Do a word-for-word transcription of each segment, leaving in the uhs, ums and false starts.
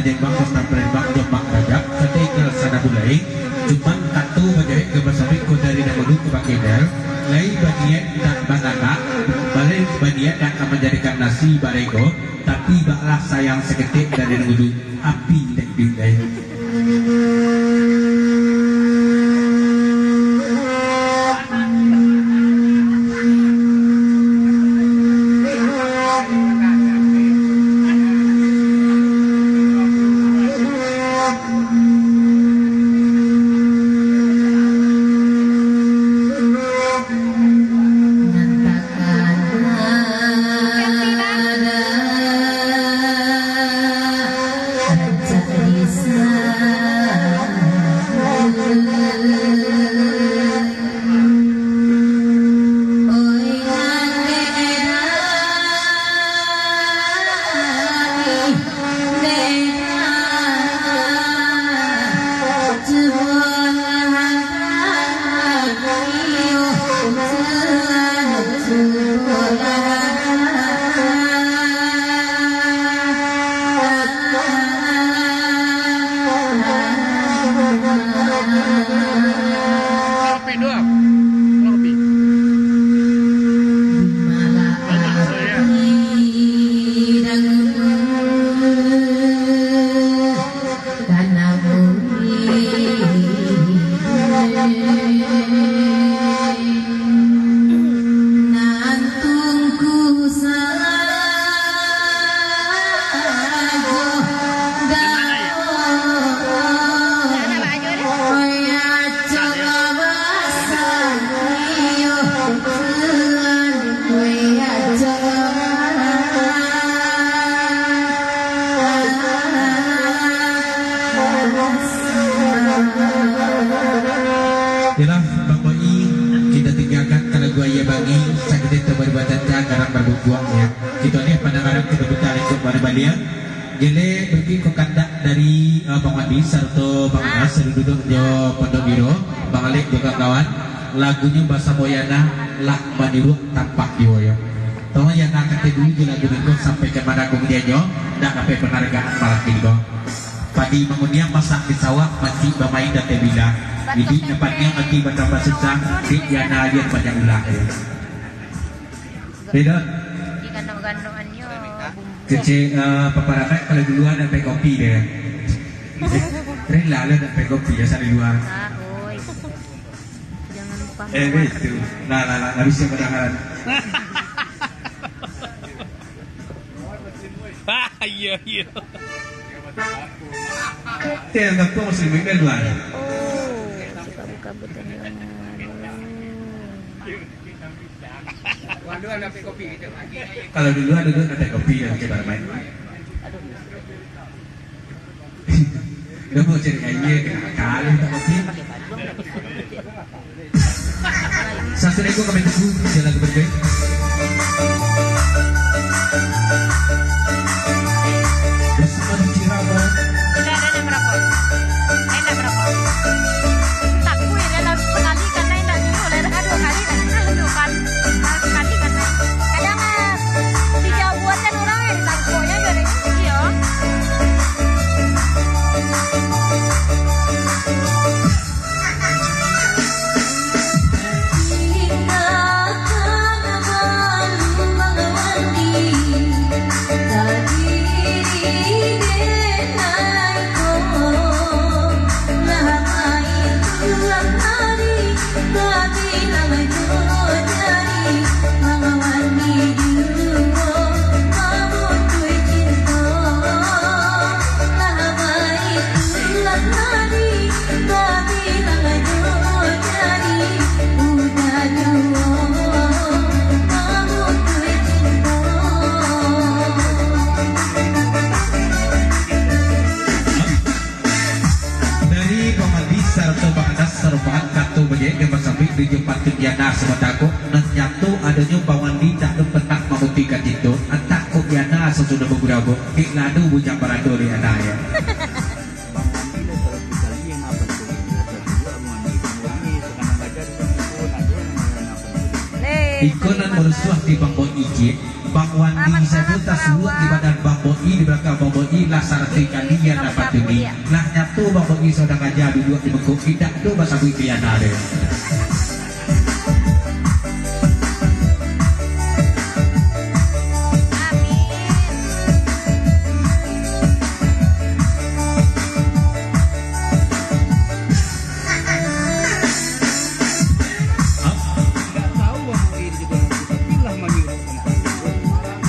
Palembang, Kota Palembang, Jombang Rajab, kato inyo lah sana bulai. Cuman kato bajawek ka basabik ko dari nan dulu ka bakeh, lai baniaik nak bananak, lai baniaik nak ka manjadikan nasi barego, tapi baklah sayang saketek dari nan dulu, api nan iduik lai. Kopi doang. Kopi. Banyak saya. Yalah, Bang Boi, kita tinggalkan ka lagu Aia Bangi, sakali tu baru batata, garang baru buang, ya. Kita ni pandang-pandang kita putar ikut mana balian. Jadi, berikut ko kandak dari, eh, Bang Wandi, sarato Bang Anas, sarato duduak jo Pondok Biro, Bang Alek jo kawan-kawan. Lagunyo basamo Yana, Lah Maniruak Tampak Jiwo, yo. Tolong Yana katai dulu jo lagu niko sampai ka mana kamudiannyo, ndak dapek penghargaan malam kini ko. Padi manguniang masak di sawah, mancik bamain di ateh bilah. Iduik nan paniang, ati batambah susah, dek Yana alian banyak ulah, yo. Beda. Di ganok-ganokannyo bumbu. Kecil, eh, paparangkat kalau di lua nak pai kopi dia. Rela lah nak pai kopi, asal di lua. Ah, oi. Jangan lupa. Eh, makan. Itu. Nah, nah, nah, habis yang kedengaran. Ah, iya, iya. Dia yang tak tahu muslim ini dua. Oh, suka buka butang yang mana. Kalau dulu ada tu, ada kopi yang kita main. Dah mau cari air, kena kali tak kopi. Sasudah itu kami tunggu jalan berbaik. Bersama Ciraba. Tidak ada yang merokok. Saya tidak merokok. Takut ya, kalau sekali kan saya tidak nyuruh, lah dah dua kali dah. Ah, dua kali. Ah, sekali kan saya. Kadang, ah, tiga buatan orang yang ditangkoknya dari, iya. Dari Bang Adi sarato Bang Anas, sarupakan kato bajawek nan basambik di jo pantun Yana sabanta ko, nan nyato adonyo Bang Adi dak ado pernah mamutikan cinto, antak kok Yana sasudah bagurabo, kek lado bujang barado di Yana, ya. Iko nan marusuah di Bang Boi Ijin, Bang Wandi sajo tasuruak di badan Bang Boi, di balakang Bang Boi lah saratuih kali Yana bacuni. Lah nyato Bang Boi sadang aja duduak di muko, indak ado basabuik di Yana deh.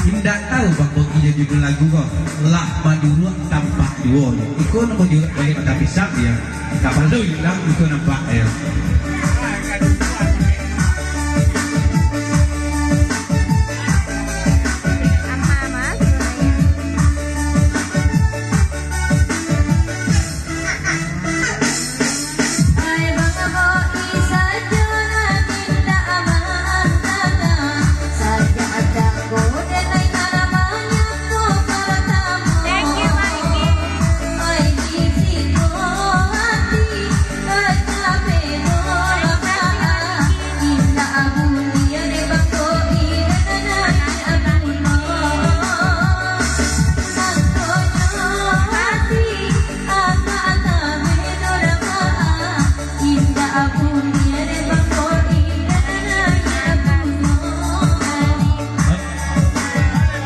Indak tahu Bang Boi jugo lagu, tapi lah manyuruak tampak juo. Indak tahu Bang Boi jugo lagu ko, lah manyuruak tampak juo. Iko nan manyuruak baliak batang pisang dia. Kapalo ilang iko nampak dia.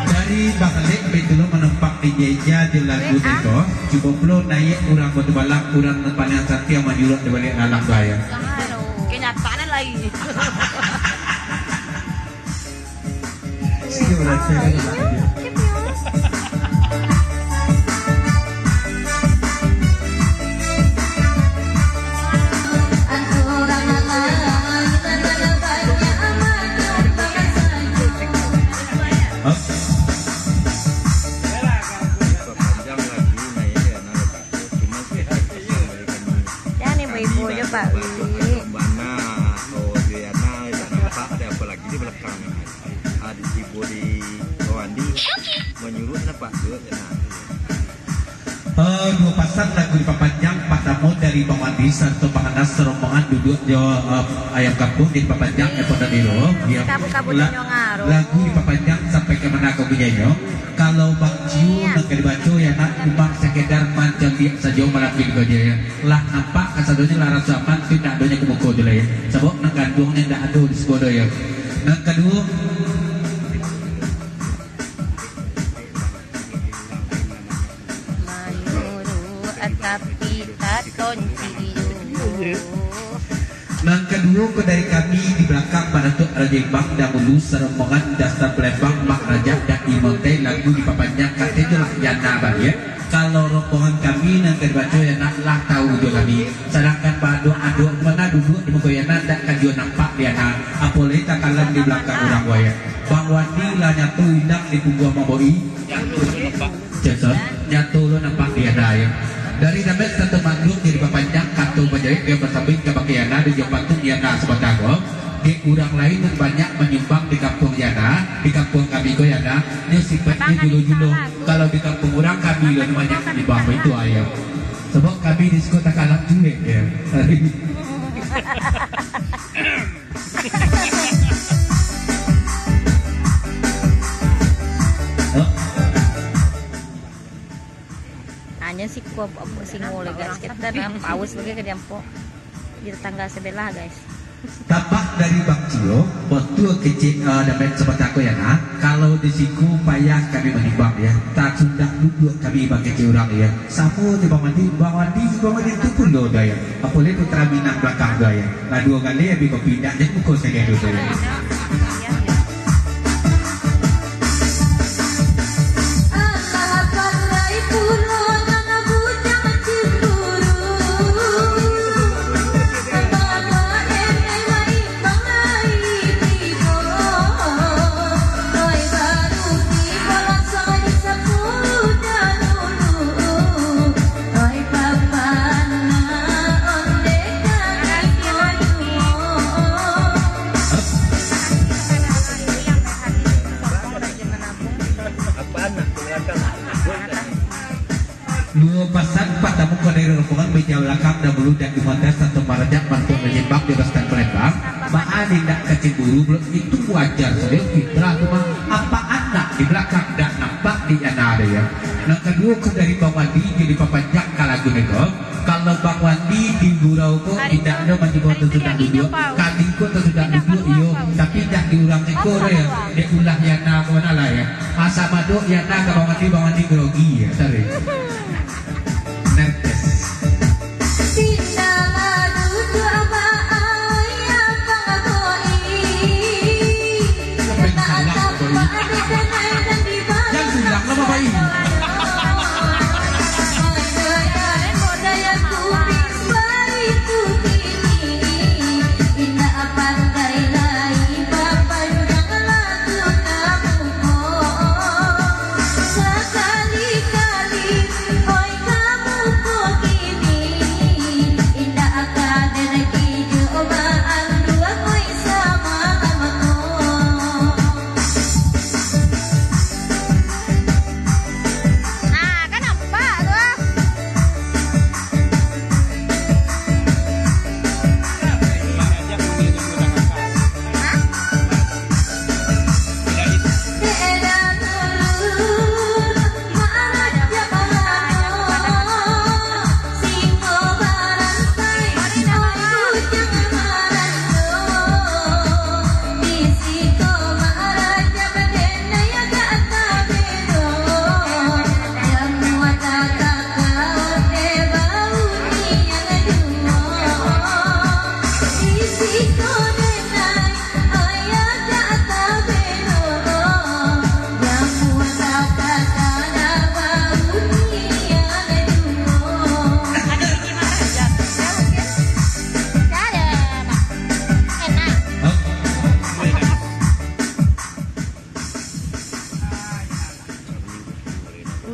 Dari Bang Lek, betulo manampak di Jeja jo lagu niko. Cubo pulo naiak urang Batu Balang, urang nan paliang santiang manyuruak di baliak lalang tu, ayah. Kenyataan lain. Jan ibo-ibo jo, Pak Wi. Bana, oh, Yana, tak nampak ada apa lagi di belakang ni. Ado tibo di bawah ni, manyuruak nampak tu, Yana. Eh, duo pasang lagu dipapanjang, partamo dari Bang Wandi sarato Bang Anas, rombongan duduak jo, eh, ayam kampung, dipapanjang, eh, Pondok Niro. Yo. Lagu dipapanjang sampai ka mano ko gunonyo. Kalau Bang Ciu nan ka dibaco, yo, nak cuma sekedar mancaliak sajo, malapin ko jo, yo. Lah nampak kasadonyo lah raso aman, tu indak adonyo ka muko tu lah, yo. Sabab nan ganduangnyo indak ado di siko do, yo. Nan kaduo, Manyuruak tapi tatonci juo. Nan kaduo ko dari kami di balakang Bang Datuak Rajo Imbang dahulu, sarombongan Dasar Palembang, Mak Rajak dan Imontai, lagu dipapanjang kato jo lah Yana baliak. Kalau rombongan kami nan ka dibaco Yana lah tahu jo kami. Sadangkan baduak-aduak bana duduak di muko Yana, dak ka juo nampak di Yana. Apo lai takalam di balakang urang wayah. Bang Wandi lah nyato ilang di pungguang Bang Boi. Jason, nyato lo nampak di Yana, yo. Dari Damet Santo Manduang jadi bapanjang kato bajawek, yo, basambuik kabake Yana di jo patung Yana sabanta ko. Dek urang lain nan banyak manyumbang di kampuang Yana, di kampuang kami ko Yana, nyo sipaiknyo julo-julo. Kalau di kampuang urang kami lo nan banyak manyumbang, baitu, yo. Sabab kami di siko takalak juo, yo. Hanyo siko ampok-ampok singo lai, guys. Kita dah paus lagi ka diampok di tetangga sebelah, guys. Tambah dari Bang Cio, batua kecek, eh, Damet sabanta ko Yana, kalau di siko payah kami manyumbang, yo. Tasundak duduak kami bakecek urang, yo. Samo jo Bang Wandi, Bang Wandi, Bang Wandi tu pulo, yo. Apo lai Putra Minang balakang tu, yo. Lah duo kali abih bapindah, jan muko sajo duo kali. Duo pasan, partamo ko dari rombongan meja balakang dahulu, dari Jumantes Santo Marajak, Marto Menyimbang di Rostan Palembang. Baa indak ka cemburu, itu wajar sajo, fitrah tu mah. Apaan Di balakang dak nampak di Yana ado, yo. Nan kaduo ko dari Bang Wandi, jadi papanjang ka lagu niko. Kalau Bang Wandi di gurau ko, indak ado mancubo tasudah duduak. Kami ko tasudah duduak, iyo. Tapi indak di urang siko, yo. Dek ulah Yana ko mano lah, yo. Asa madok Yana ka Bang Wandi, Bang Wandi grogi, yo. Sorry. Nervous. Yang sudah lah, Bapak Ibu. Indak pandai lai bapanjang lagu kamu ko. Sakali-kali, oi, kamu ko kini, indak ka dereki jo baanduang, oi, samalam ko. Nah, kan nampak tu, ah.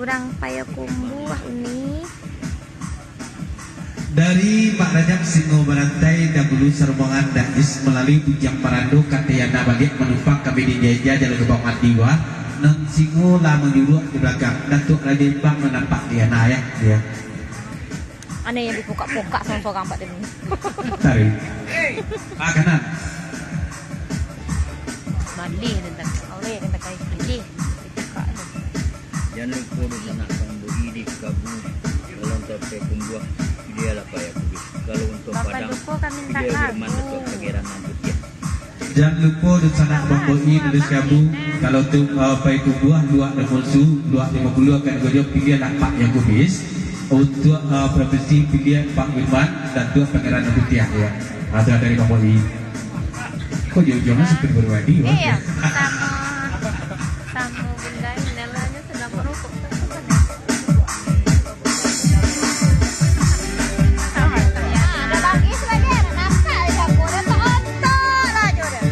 Urang Payakumbuah uni. Dari Mak Rajab Singo Barantai, dahulu sarombongan Dais malalui Bujang Parando, ka Yana baliak manumpang ka Bidin Jaja, jalan Lubang Mati, wah. Nan singo lah manyuruak di balakang, Datuak Rajo Imbang nan nampak di Yana, yo, yo. Ane yang dipokak-pokak sorang-sorang, Pak Demi. Tarik. Pak kanan. Malih tantang, oleh tantang kai pilih. Dipokak tu. Jan lupo dunsanak Bang Boi di Sikabu, kalau untuak Payakumbuah, pilihlah Payakumbuah. Kalau untuak Padang, pilih Firman Datuak Pangeran Nan Putiah. Jan lupo dunsanak Bang Boi di Sikabu, kalau tu, eh, Payakumbuah, luak Damonsu, luak limo puluah akan gojo, pilihlah Pak Yakubis. Untuak, eh, provinsi, pilih Pak Firman Datuak Pangeran Nan Putiah, yo. Ado dari Bang Boi. Kok di ujungnya seperti baru tadi, wah? Iyo, samo, samo Bunda Inel nyo sadang marokok. Samo, samo. Ado lagi sabagian, nampak di dapur, tonton aja deh.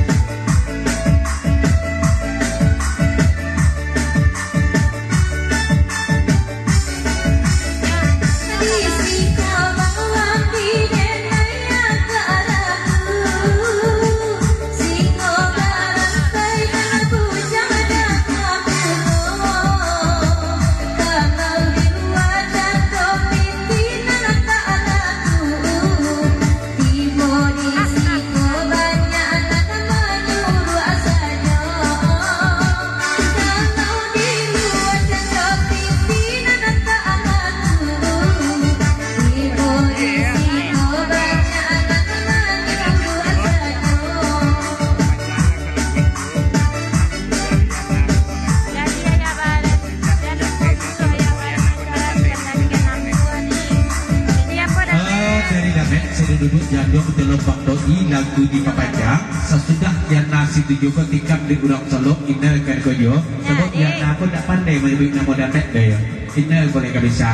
Ah, dari Damek, sudah duduk jadok di lubang doi, lagu dipapanjang. Sasudah Yana satuju ko tikam di urang Solok, Ina kan ko jo. Sabab Yana pun tak pandai manyabuik namo Damek doh, yo. Ina boleh ka bisa.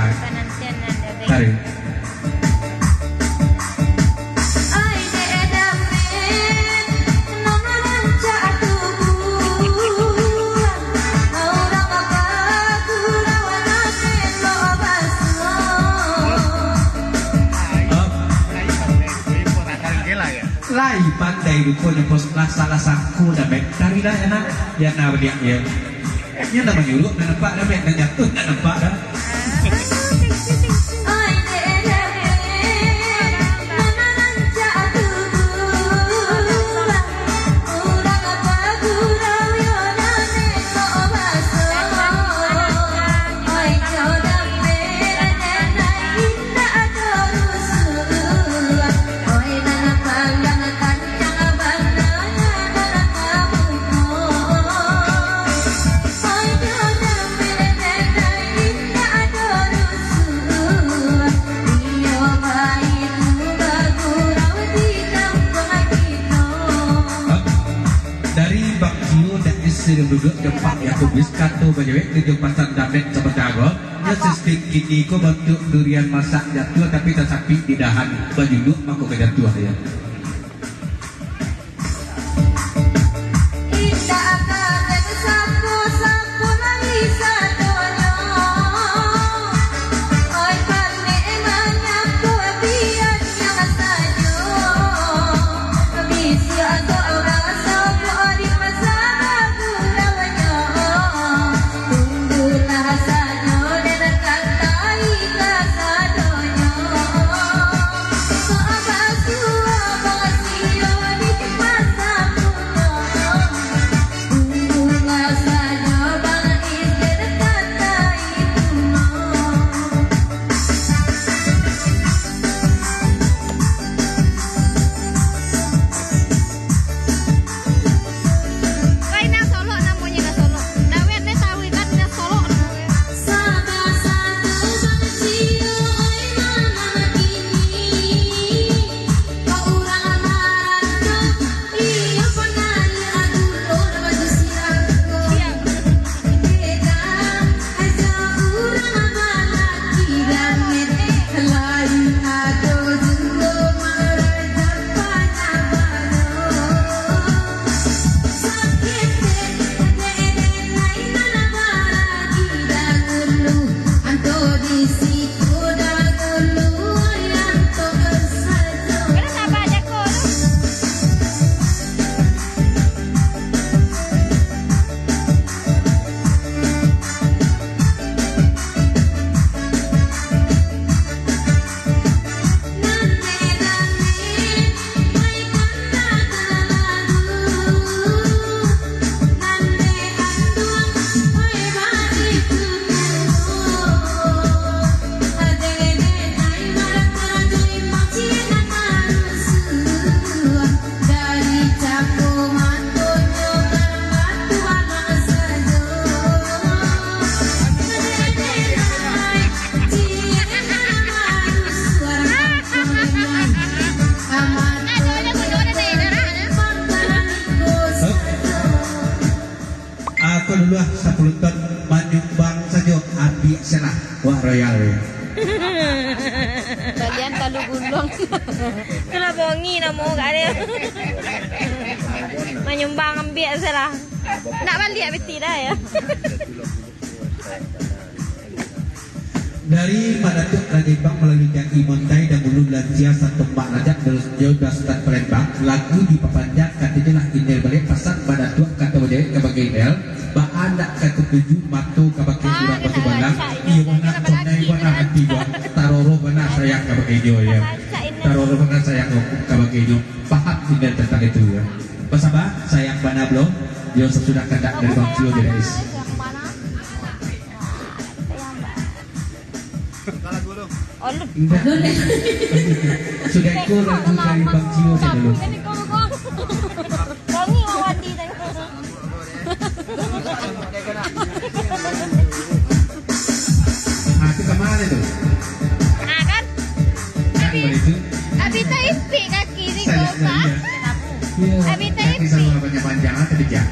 Tarik. Lai pandai ruponyo, pos lah salah sangko Damek. Tarilah, Yana. Yana baliak, yo. Nyo nak manyuruak, nak nampak dah, Mek, nak jatuah, nak nampak dah. Duduak jo Pak Yakubis, kato bajawek jo pasan Damed sabanta ko. Nyo sistim kini ko bantuak durian masak jatuah, tapi tasapik di dahan, bajuluk mako ka jatuah, yo. Indak akan jadi sapu-sapu lagi sadonyo. Oi, panek manyapu bian yang sajo. Bisuak agak urang sapu di pasar guraunyo. Tunggulah sajo, den katai kasadonyo. Kok basuo basio di pasar punyo. Tunggulah sajo, Bang Is, den katai punyo. Wai, nan solok namonyo, nan solok. Dawet ne tahu kan, nan solok namonyo. Salah satu bang Cio, oi, malam kini. Kok urang marantau, iyo panah, iyo aduh, lo, lo, baju sirah, lo. Siap. Beda, aja urang balaki, Damed, lain ado juo maraja panah balo. Ako dulu ah, sapuluah ton manyumbang sajo, ambiak se lah, wak royal. Balian talu guluang. Itulah bongi namo kak dia. Manyumbang, ambiak se lah. Nak baliak piti dah, yo. Dari Pak Datuak Raja Imbang malalui Kiai Montai Dangulu Lansia Satumbak Rajak Dalam Sejauh Dua Sutan Palembang, lagu dipapanjang, katonyo lah Inel baliak, pasan Pak Datuak kato bajawek kabake Inel, baa ndak ka tatuju mato kabake urang Batu Balang, iyo bana, kondai bana ati ko, taroro bana sayang kabake inyo, yo. Taroro bana sayang kabake inyo, paham Inel tantang itu, yo. Basaba, sayang bana, bro, yo, sasudah kandak dari Bang Cio, guys. Indak. Sudah iko lagu dari Bang Cio sajo dulu. Wangi wak wandi tadi. Ah, tu ka ma tu? Ah, kan? Kan baitu. Abih taipik kaki ni, kau, Pak. Iyo. Abih taipik. Kaki saluang panjang-panjang, ah, tadi, Cak.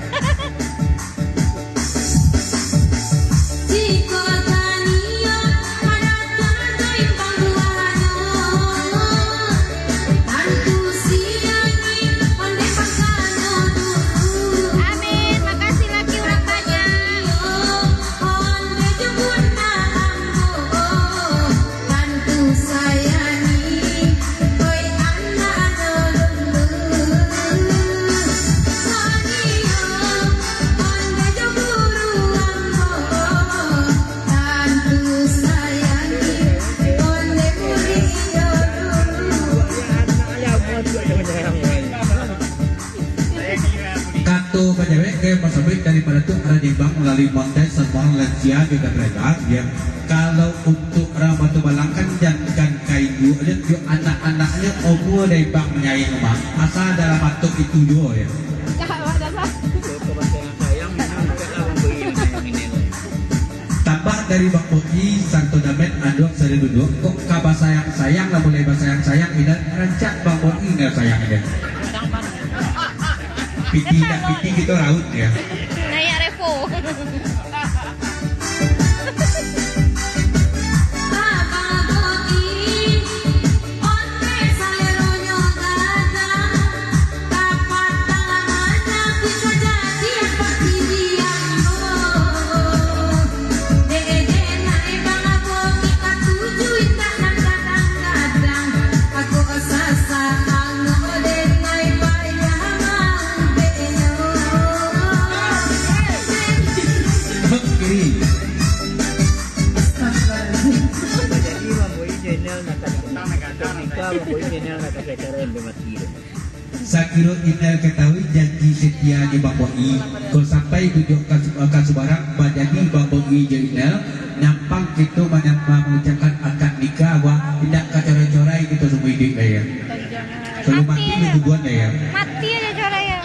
Amin. Makasih laki urang banyak. Kato bajawek ka nan basabuik daripado tu, Raja Imbang malalui Montai Samuang Lansia jo Dabrega, yo. Kalau untuak urang Batu Balang kan, jankan ka induak jo, jo anak-anaknyo, umua dari Imbang manyayangi umah, asa dalam atok itu juo, yo. Tambah dari Bang Boi, Santo Damed, Anduang Sari Duduak, kok ka basayang-sayang lah, mulai basayang-sayang, indak rancak Bang Boi indak sayang indak. Piti indak piti kito raut, yo. Naiak Oh. Abang Boi, ondeh saleronyo gadang, kapatang manyapu sajadi apak pilihan lo. Dek-dek nai Bang Boi katuju indak nan gadang-gadang. Aku sasak angok dek nai payah maubehnyo. Kiri. Jadi, Bang Boi channel nak kasih, nikah, Bang Boi channel nak kasih acara yang mati tu. Sakiro Inel katahui janji setianyo Bang Boi, kok sampai tujuah ka, ka subarang, bajadi Bang Boi jo Inel, nyampang kito manyam-, mangucapkan akad nikah, wah, indak ka corai-corai kito saumua iduik, yo. Kalau mati, mati, yo. Mati aja corai, yo.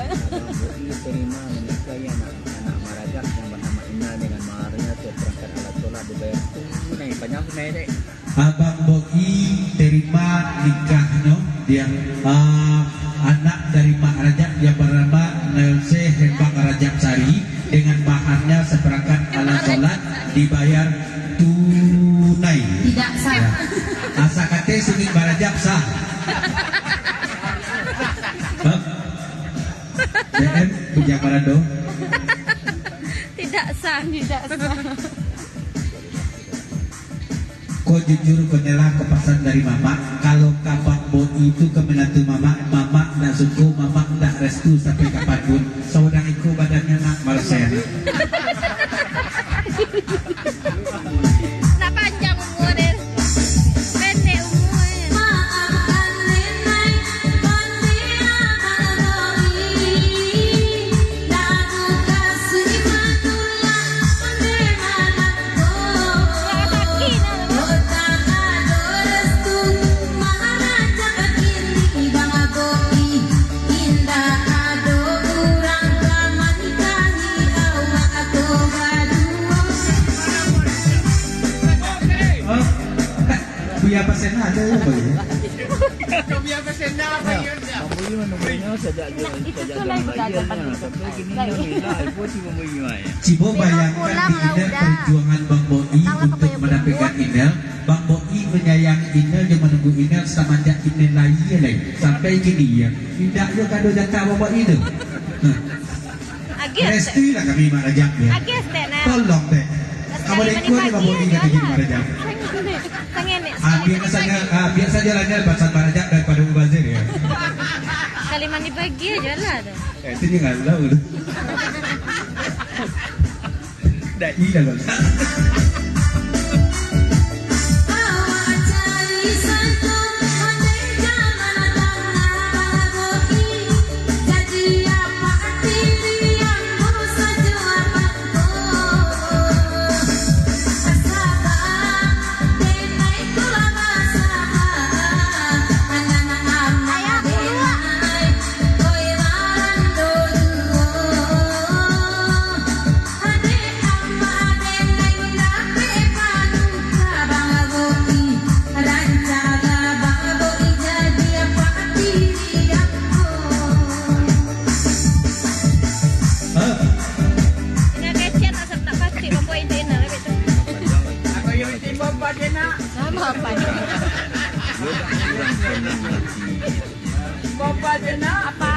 Abang Boi terima manikahi anak, anak Marajak yang banamo Inel dengan maharnya seperangkat alat sholat dibayar tunai. Panjang tunai, dek. Abang Boi terima nikahnyo, dia, ah, anak dari Mak Rajak yang bernama Nelse Hembang Rajab Sari dengan maharnya seperangkat alat sholat dibayar tunai. Tidak sah. Ya. Asa kate singit barajab sah. Hah? B M, bujang barado. Tidak sah. Tidak sah. Ko jujur, ko nyalah, ko pasan dari mamak. Kalau ka Bang Boi tu, ka minantu mamak, mamak ndak suko, mamak ndak restu sampai kapanpun. Sawadang iko badannyo nak, marasai anak. Nak panjang umur, eh. Pendek umur, eh. Buya Pasena ado yo, Boy? Buya Pasena, Boy. Bang Boy mah nomornyo sajak, sajak zaman lahia, sampai kini nyo lah, ipo si Bang Boy mah, yo. Cubo bayangkan di Inel perjuangan Bang Boy untuk mendapatkan Inel. Bang Boy menyayangi Inel, jo menunggu Inel semenjak Inel lahia lai, sampai kini, yo. Indak jo kado jatah Bang Boy tu. Hah. Agiah, Restui lah kami, Mak Rajab, yo. Agiah, Stek, nah. Tolong, Tek. Sekali mandi pagi aja lah. Kamu boleh ikut ni, Bang Boy, kata gini, Mak Rajab. Sangat, sangat, Nek. Ah, biasanya, ah, biasa aja lah, Nek, pasal Mak Rajab daripada Mubazir, yo. Sekali mandi pagi aja lah tu. Eh, itu dia nggak tahu tu. Dah hilang, Bang. Inyo kecek nak, nak pacik mambuek inti inyo, lebih tu. Aku yang inti bapak je nak. Sama apa ni? Bapak je nak. Apa?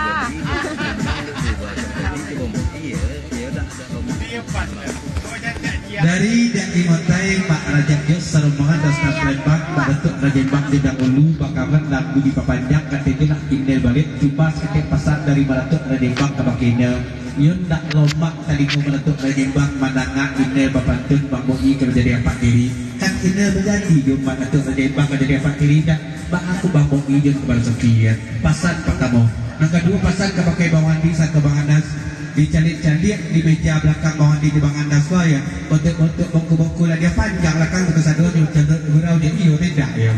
Dari Daki Motai, Mak Rajab Jos, sarombongan dari Staf Palembang, Mak Datuak Rajaimbang, jo dahulu, bakawan lagu dipapanjang, kato tu lah Inel baliak, cuma saketek pasan dari Mak Datuak Rajaimbang kabake Inel. Nyo ndak lomak talingo Mak Datuak Rajaimbang mandanga Inel bapantun Bang Boi ka manjadi apak tiri. Kan Inel bajanji jo Mak Datuak Rajaimbang ka manjadi apak tiri, dak? Baa kok Bang Boi jo Bang Soki, yo? Pasan partamo. Nan kaduo, pasan kabake Bang Wandi sarato Bang Anas, dicaliak-caliak di meja balakang Bang Wandi jo Bang Anas ko, yo. Bontuak-bontuak bongku-bongku lah, dipanjang balakang tu kasadonyo, caliak gurau jo iyo, indak, yo.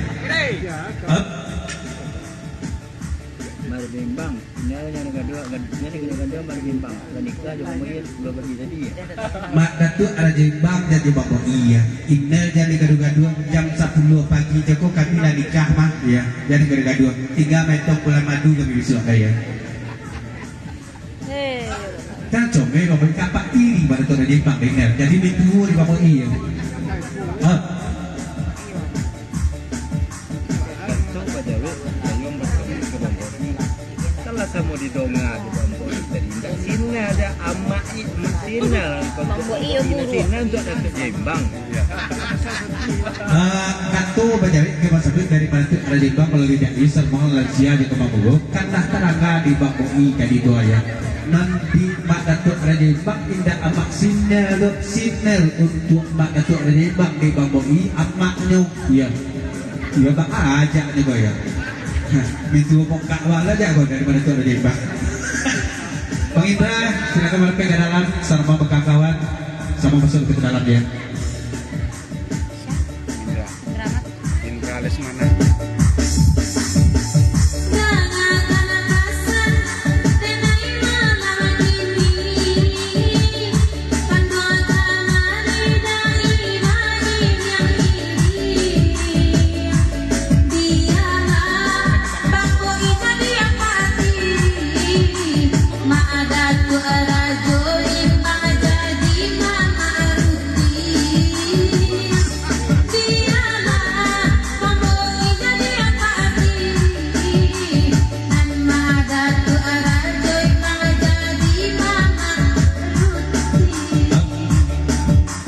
Up. Baru bimbang. Nyo, nyo kaduo, nyo kaduo baru bimbang. Lah nikah jo Bang Boy, duo bagi tadi, yo. Mak Datuak Rajo Imbang jan jo Bang Boy, yo. Inyo jan digaduah-gaduah, jam sapuluah pagi jo ko kami lah nikah mah, yo. Jan digaduah-gaduah. Tingga maetong bulan madu kami bisuak, yo. Hei. Jan comel Bang Boy, kapak tiri Mak Datuak Rajo Imbang, inyo. Jadi mintuo di Bang Boy, yo. Ah. Tantu bajawek, Dayuang basambung ka Bang Bodi. Kalau samo didonga di Bang Bodi tadi, indak sinan aja amak i, amak sinan. Bang Bodi, iyo, indak sinan untuak Datuak Rajo Imbang. Ah, kato bajawek ka basambung dari Mak Datuak Rajo Imbang malalui Dayuang, Sarmang, Lansia, jo Kamang Bugo, kan lah tadanga di Bang Bodi tadi tu, yo. Nan di Mak Datuak Rajo Imbang indak amak sinan tu, sinan untuak Mak Datuak Rajo Imbang di Bang Bodi, amaknyo. Iyo. Iyo, Bang, ajak ni, Bang, yo. Hah, mintuo bongkak bala aja, Bang, dari Mak Datuak Rajo Imbang. Bang Indra, silakan marampek ka dalam, sama bakawan-kawan, sama masuak ka dalam, yo. Indra. Indra Lesmana.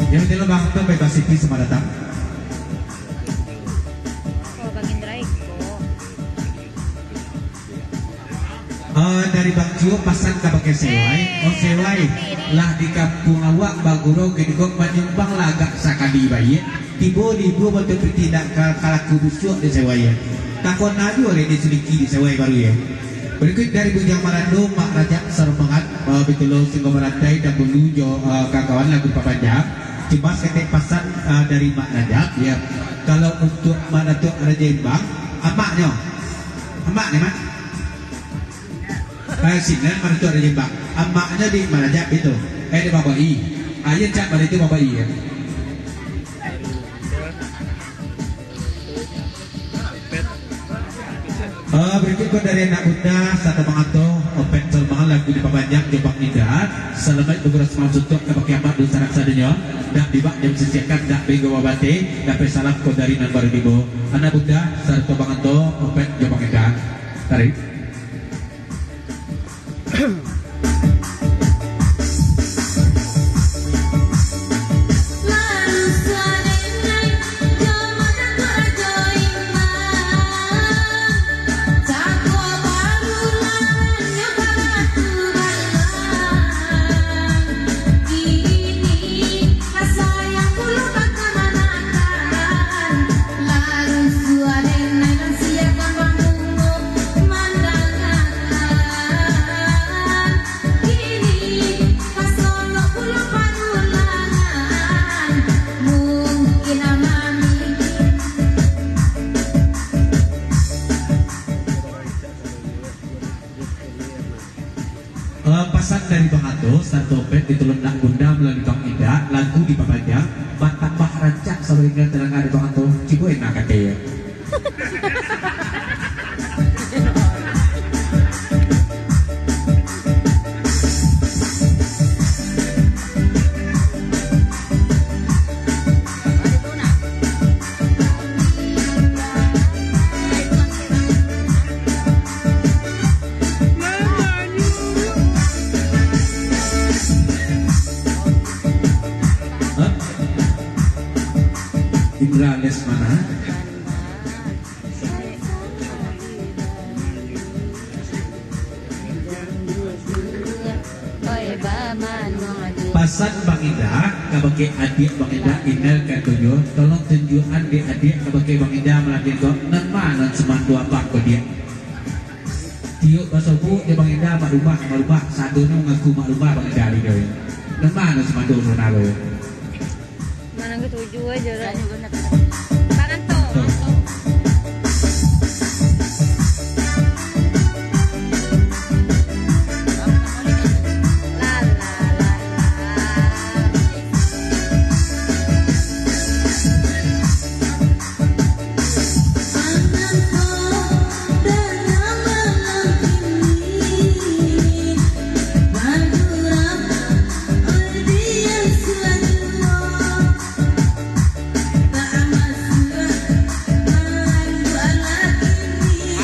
Yang itu lo bang, tu bebas Siti, selamat datang. Oh, Bang Indra Eko. Ah, dari Bang Cio, pasan kabake Sewai. Oh, Sewai, lah di kampuang awak bagurau, kini ko manyumbang lah agak sakali baiak. Tibo-tibo bantuak piti nak ka, ka laku busuak di Sewai, yo. Takon ajo oleh di Suliki di Sewai baru, yo. Barikuik dari Bujang Marando, Mak Rajak Sarumangan, ah, Bitulung Singgo Marantai, Dambulu jo, ah, kawan-kawan lagu papanjang. Cuma saketek pasan, ah, dari Mak Rajak, yo. Kalau untuak Mak Datuak Rajo Imbang, amaknyo. Amak ni, Mak. Eh, sinan Mak Datuak Rajo Imbang. Amaknyo di Mak Rajak itu. Eh, di Bang Boi. Ah, iyo, cak baliak tu Bang Boi, yo. Eh, barikuik ko dari anak bunda, sarato manganto, Opet Sarumangan lagu dipapanjang jo Bang Indra. Salamaik bagurau samalam suntuak kabake amak dunsanak sadonyo. Dak dibak jam sisiakan, dak bego babateh, dapek salam ko dari nan baru tibo. Anak bunda, sarato manganto, Opet jo Bang Indra. Tarik. Eh, pasan dari Bang Ato, sarato Opet ditulun anak bunda malalui Bang Indra, lagu dipapanjang, batambah rancak sarupo nan tadanga dari Bang Ato. Cubo enak kato yo. Hah? Indra Lesmana. Pasan Bang Indah kabake adiak Bang Indah, Inel ka tujuah, tolong tunjuakan dek adiak kabake Bang Indah malam ko, nan ma nan sumando abang ko diak. Tiok basobok jo Bang Enda, mak rumah, mak rumah, sadonyo mangaku mak rumah Bang Enda tu, doi. Nan mano sumando nan ado? Nan katuju aja lah. Tangan tu. Tuh. La, la, la, la.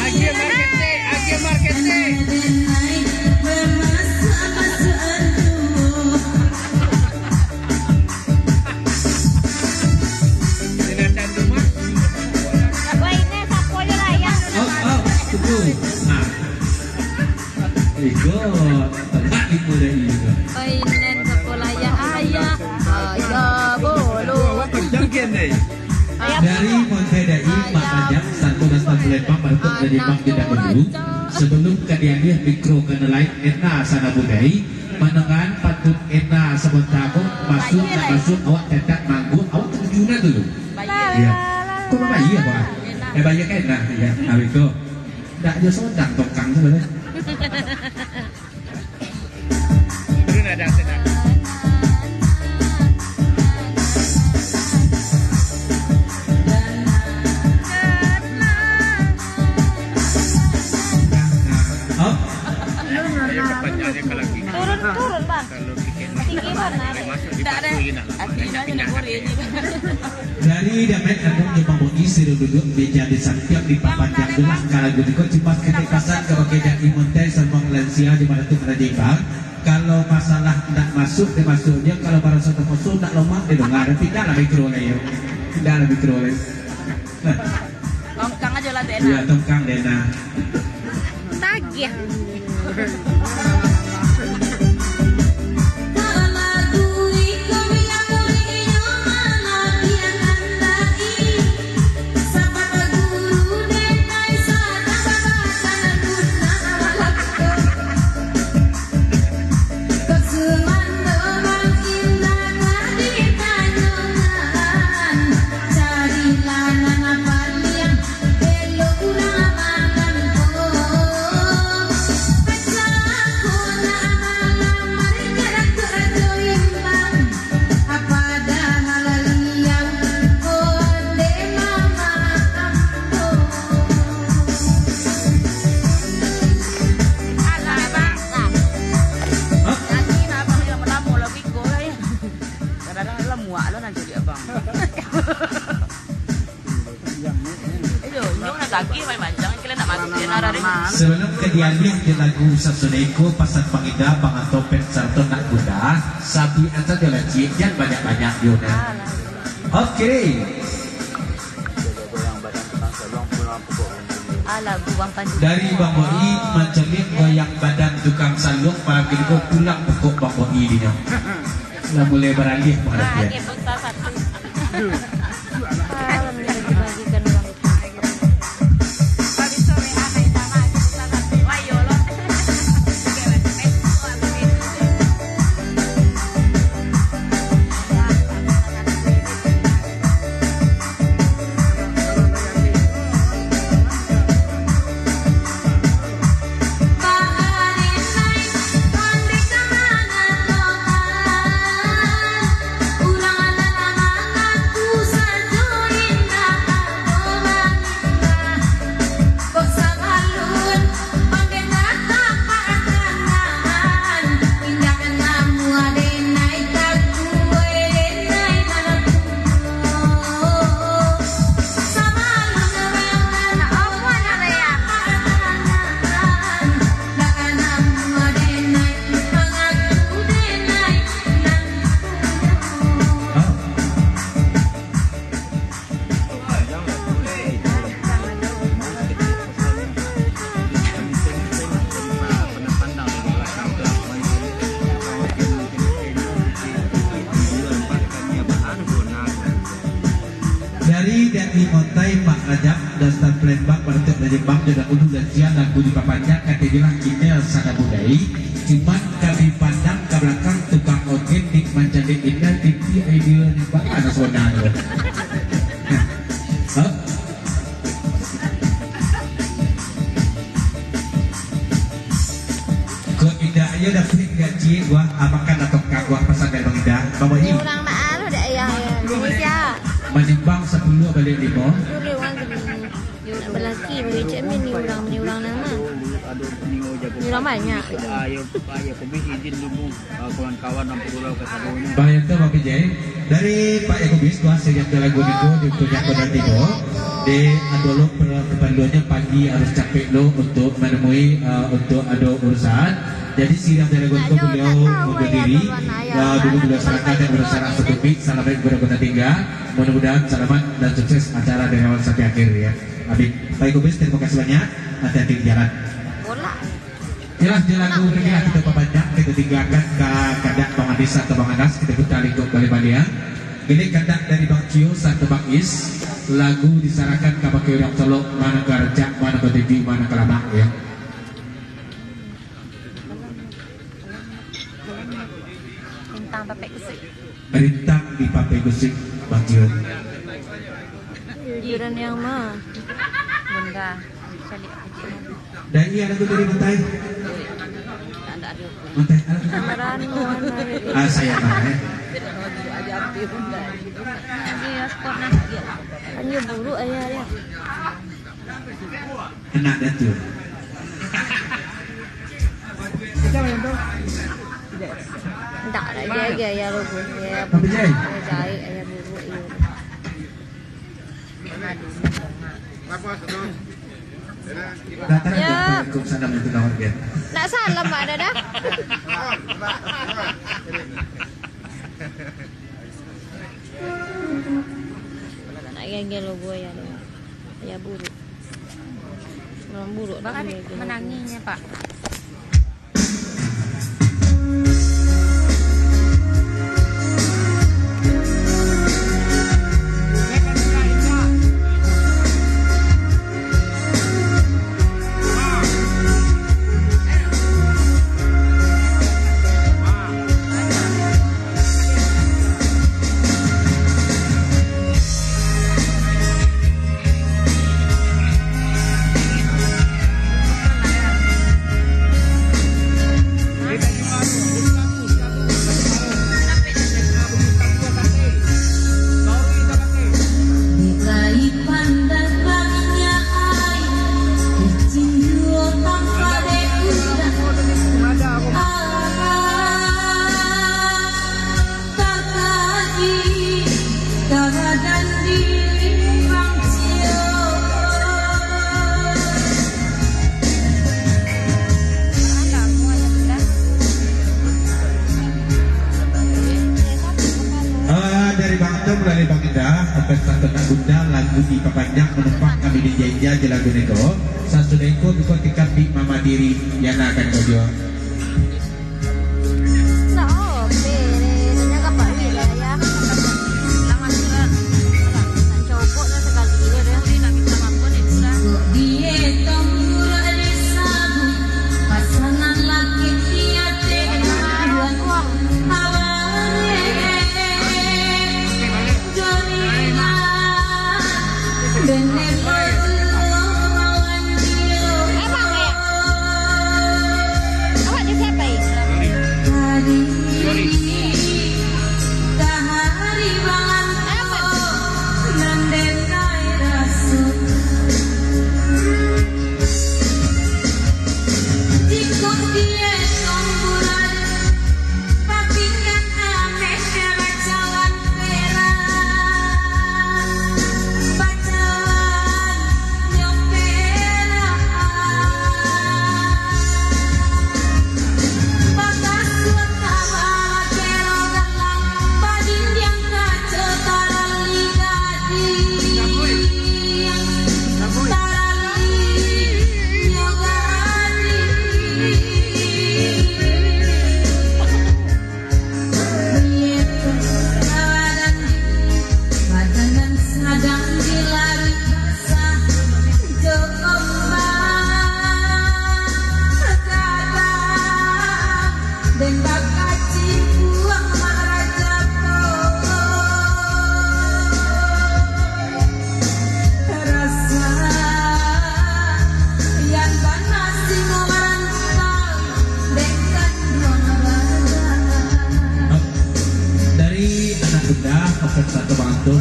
Agie marketing, agie marketing. Wah, ini sapo yo lah, ya. Oh, oh, betul. Nah. Iko, tebak iko dari iko. Painan sapo lah, ya, ayah. Ayah bolo. Dari Monte Dai, Mak Rajab, satu rasa Palembang, berikut dari Bang Bidang dulu. Sebelum ka dialih mikro ka nan lain, Ena Sana Budai. Manangan pantun Ena sabanta ko, masuak nak masuak, awak tatak mangguak, awak katuju nan tu. Iyo. Kok bayia, Pak? Eh, bayia kan? Nah, iyo. Nah, beko. Ndak jo sodang tokang tu, Pak. Turun ada, ada. Up. Turun, turun, Bang. Tinggi bana. Dari Damet Anung jo Bang Boni, suruah duduak meja di sampiang, dipapanjang tu lah. Kalau gitu, cuma ketek pasan ka bakeh Dai Monte, Salmang Lansia, di mana tu kena jimbang. Kalau masalah ndak masuak, dia masuak je. Kalau baraso takosong, ndak lomak, dia donga. Pindah lah mikro lah, yo. Pindah lah mikro lah. Tongkang aja lah, Dena. Iya, tongkang, Dena. Tagih. Alah, Bang. Hah? Tadi nak abang yang lamo-lamo lah, biko lah, ya. Kadang-kadang lah muak lah nak jadi abang. Iyo, inyo nak kaki main mancang, kalian nak masuk dia nak lari. Sebelum ka dialih di lagu sasudah iko, pasan pangida, Bang Anto Pet Sarto nak kuda, sabi antar jo lah, Cik, jan banyak-banyak jo, nah. Alah. Oke. Alah, Bang Pandu. Dari Bang Boi, mancaliak goyang badan tukang saluang, malam kini ko pulang pokok Bang Boi dinyo. Lah mulai baralih Ah, parhatian. Dia buta satu. Alah, minta dibagikan orang. Dari Dati Montai, Mak Rajab, Dastan Palembang, Baratok dari Jepang, Jodan Ulu dan Siang, lagu dipapanjang, kato bilang Inel Sada Budai, cuman kami pandang ka balakang tukang ogen, dik mancaliak Inel, titi idea ni bana suara tu. Hah? Kok indak ayo dapek gaji gua, ah, makan atau ka gua pasan dari Bang Indah. Bang Wahid. Ni urang mak aluh dak ayah ya. Ni sia. Manimbang sapuluah baliak limo. Dulu urang tu. Yo, balaki bagi Cik Min ni urang, ni urang nama. Ni urang banyak. Ayo, ayo, kami izin dulu. Ah, kawan-kawan nan parlu ka sadonyo. Baik, tu Bang Vijay. Dari Pak Yakubis, tuah siriam jo lagu niko, di untuak Jako dan Tibo. Di adolok per-, keperluannya pagi harus capek lo untuk menemui, ah, untuk ado urusan. Jadi siriam jo lagu niko beliau mundur diri. Ya, dulu beliau serahkan yang urusan langsung tupik. Salam baik kepada Kota Tingga. Mudah-mudahan selamat dan sukses acara dari awal sampai akhir ya. Amin. Pak Yakubis, terima kasih banyak. Hati-hati di jalan. Bola. Jelas di lagu barilah kito pabanyak, kito tinggakan ka kandak Bang Adis atau Bang Anas, kito putar lingkup baliak-baliak. Gilik kandak dari Bang Cio sarto Bang Is, lagu disarahkan kabake urang Solok, mano ka rancak, mano ka tinggi, mano ka lamak, ya. Bintang Papek Gusik. Rintang di Papek Gusik, Bang Cio. Jujuran yang ma? Bunda, caliak kecil. Dan iya lagu dari Mantai. Mantai. Meranu, mana? Ah, saya mah, eh. Iya, sport nah. Hanya buruk ayah, ya. Anak Datu. Ndak lah, dia aja ya, logo. Ya, apa jai? Dia jahit, ya, buruk, ya. Datang aja, ya. Assalamualaikum, salam itu kawan dia. Nak salam, Mak Dada. Nak gengge logo ya, ya, buruk. Memang buruk dah. Bahkan menangisnya, Pak. Ah, dari Bang Tom, dari Bang Indah, sampai satu nak bunda, lagu di papanjang, manumpang kami di Jaija, je lagu niko. Sasudah iko, buka tikam di Mama Diri, Yana akan kau jua. Ndak oke, deh. Tanya ka Pak Wi lah, ya. Nak copot lah sekali dia, deh. Pasangan laki di ate. Emang, ya? Awak di siapa, eh?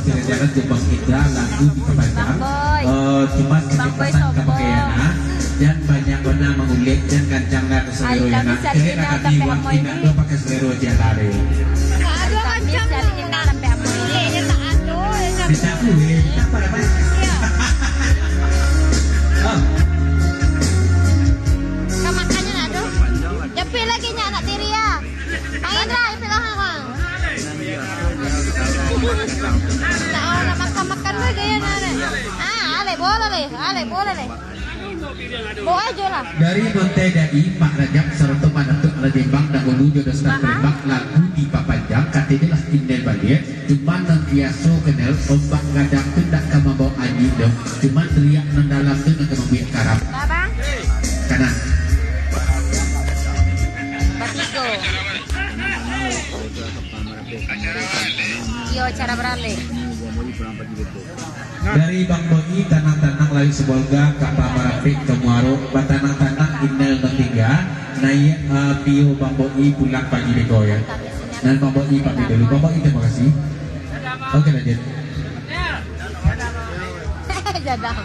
Jalan-jalan jo Bang Indra, lagu dipapanjang. Bang Boy. Eh, cuma Bang Boy sedikit pesan ka sombong. Pakaian, ah. Jan banyak bana mangulek, jan kancang lah ka salero. Hari Kamis, nak. Hari Kalian Senin, akan sampai dibuat Amo indak ini. Dua pakai salero je lah deh. Hari Kamis, hari Senin, sampai Amo ini. Iya, iya, tak anu, ya, tak. Tidak boleh, tak apa, tak apa. Iya. Ah. Kan makannya nak tu. Japik lagi nyak anak tiri ya. Bang Indra, japik lah, Bang. Tak, nak makan-makan lagi ya, nak, nak. Ah, alek bola leh, alek bola leh. Bawa aja lah. Dari Monte Dai, Mak Rajab, sarato Mak Datuak Rajembang, dahulu jo Dasta Palembang, lagu dipapanjang, katonyo lah tingga baliak. Cuman nan biaso kenal, ombak gadang tu ndak ka mambaok angin doh. Cuman riak nan dalam tu nan ka mambuek karam. Baba. Kanan. Batigo. Iyo, cara baralek. Dari Bang Boi, tanang-tanang lalu Sibolga, Kapa Marampek ka Muaro, batanang-tanang indak batingga, naiak, ah, Pio Bang Boi pulang pagi beko, ya. Nan Bang Boi pamit dulu. Bang Boi, terima kasih. Oke, lanjut. Jadah.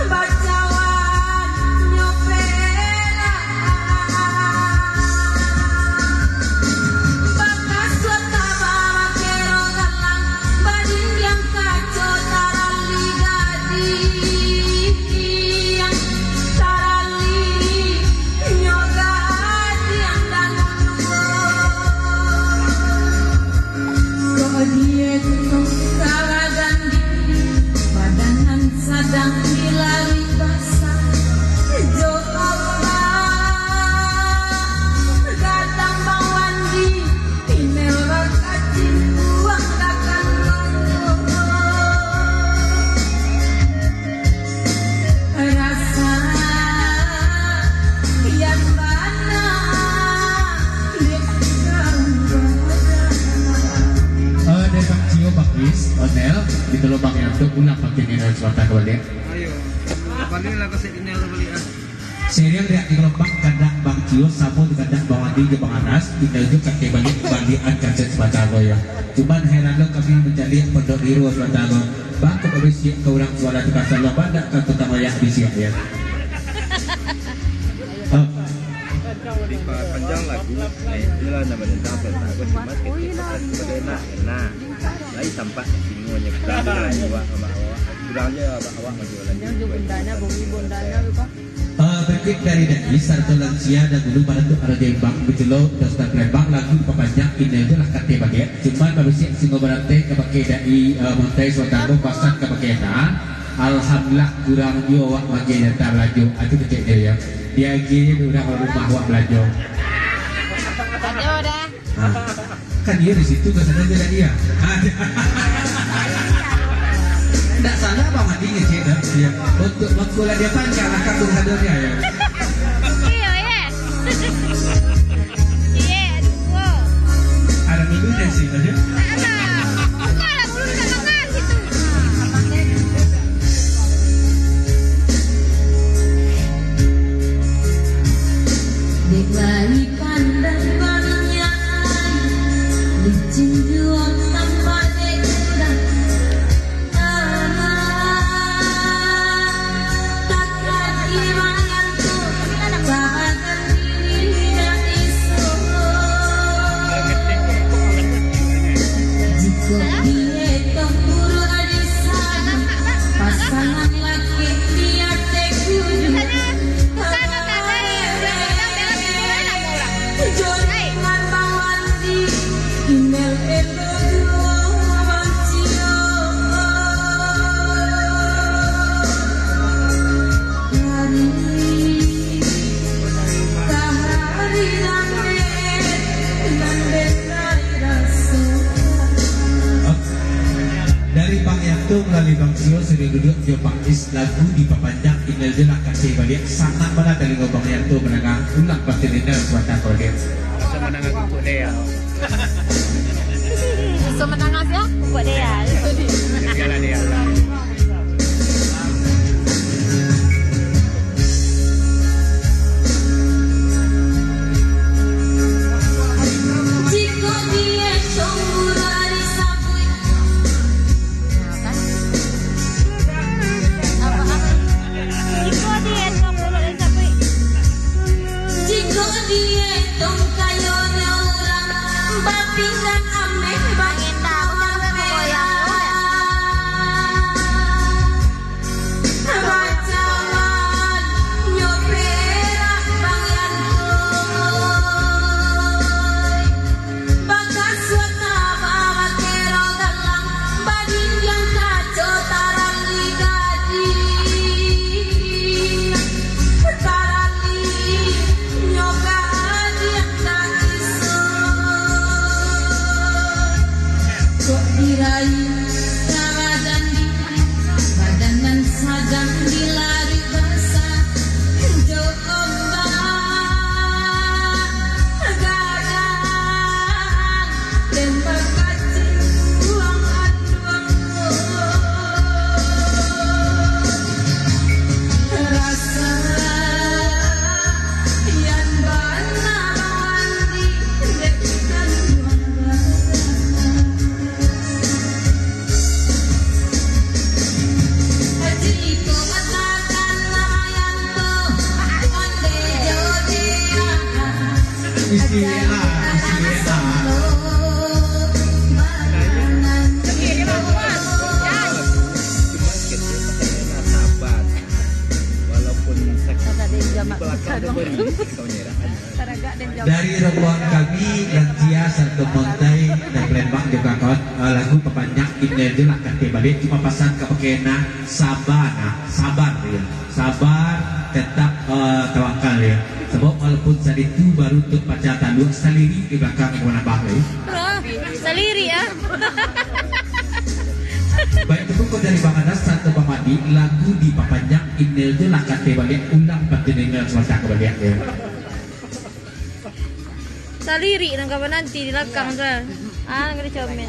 Bacawan nyo perak. Bakasuik tabawa kero galang, badindiang kaco tarali gadih, tarali nyo gadih dangun. Kok dietong kalagan dingin, badan nan sadang dilari basah. Jo Allah, gadang bawandi, inel bakacin buang dakan bangun. Rasa yang bana dek kau. Eh, dari Bang Cio, Bang Is, Onel, di gelombang yang tu pulang pakai Nino Suarta kembali. Ayo. Baliaklah kaset Inel tu baliak, ah. Siriang riak di gelombang kandak Bang Cio, samo di kandak Bang Wandi jo Bang Anas, Inel tu kakek baliak, baliakan kaset sebatang lo ya. Cuman heran lo kami mancaliak Pondok Biru sebatang lo. Bang, kok babisiak ka urang suara tu kasar lo, banyak ka tukang wayak bisiak, ya. Ah. Dipapanjang lagu, eh, iyolah, nama tentang pesta, aku cuma ketik pesan sebagai nak, enak. Lai tampak di sini, hanya kurang je lah, awak, awak, awak. Kurang je awak, awak maju lagi. Yang jo bundanya, bumi bundanya tu, Pak. Eh, berikut dari Dai, sarato lansia dahulu, Baratuk Raja Imbang, Buculo, Dasta Palembang, lagu dipapanjang, Inel tu lah kato baliak. Cuman babisiak singo barantai ka bakeh Dai, eh, Montai Suatanggo, pasan ka bakeh Ena. Alhamdulillah, kurang juo awak magiah jatah balanjo. Ah, tu kecek dia, ya. Diagiah je urang rumah awak balanjo. Aduh, dah. Ah. Kan dia di situ, kan sadar dia tadi, ya? Ah, dia. Ndak salah Bang Adi ngecek dah. Ya. Untuk waktu lah dia panjang lah, kan, tu sadar dia, ya. Iya, ya. Iya, aduh. Ada minggu dia sih, tadi. Ada. Bukan lah, belum tak makan situ. Jo Bang Is, lagu dipapanjang, Inel jo lah kasih baliak. Sanang bana talingo Bang Yanto mandanga, ulang pasti Inel sabanta ka baliak. Sama mandanga Pupuk Dea. Sama mandanga sia? Pupuk Dea. Biarlah dia. Jikok dietong buruak disabuik, Jikok dietong kayo nyo urang, bapinggang ameh bapinggang perak. Bacawan nyo perak Bang Yanto. Bakasuak taba bakero galang, badindiang kaco tarali gadih, tarali nyo gadih ka isuak. Kok dirai ka badan di, badan nan sadang dilarik basah jo ombak. Gadang den bakacing buang anduang. Rasa yan bana mandi dek anduang gadang. Isi A, isi A. Cuman kecil pakai sabar. Walaupun sakit di belakang tu beri kau nyerah. Dari rombongan kami, lansia sarato mauntai nan Palembang jo kawan-kawan, eh, lagu papanjang Inel jo lah kasih baliak, cuma pasan ka bakeh nah, sabar nah, sabar yo. Sabar, tetap, eh, tawakal yo. Sabab walaupun saditu baru untuak pacah taluak, salirik di balakang ka manambah lai. Salirik, ah. Baik, tepuk tangan dari Bang Anas sarato Bang Madi, lagu dipapanjang Inel jo lah kasih baliak, ulang pasti Inel sabanta ka baliak yo. Salirik nan ka mananti di balakang tu. Ah, nan ka dicomel.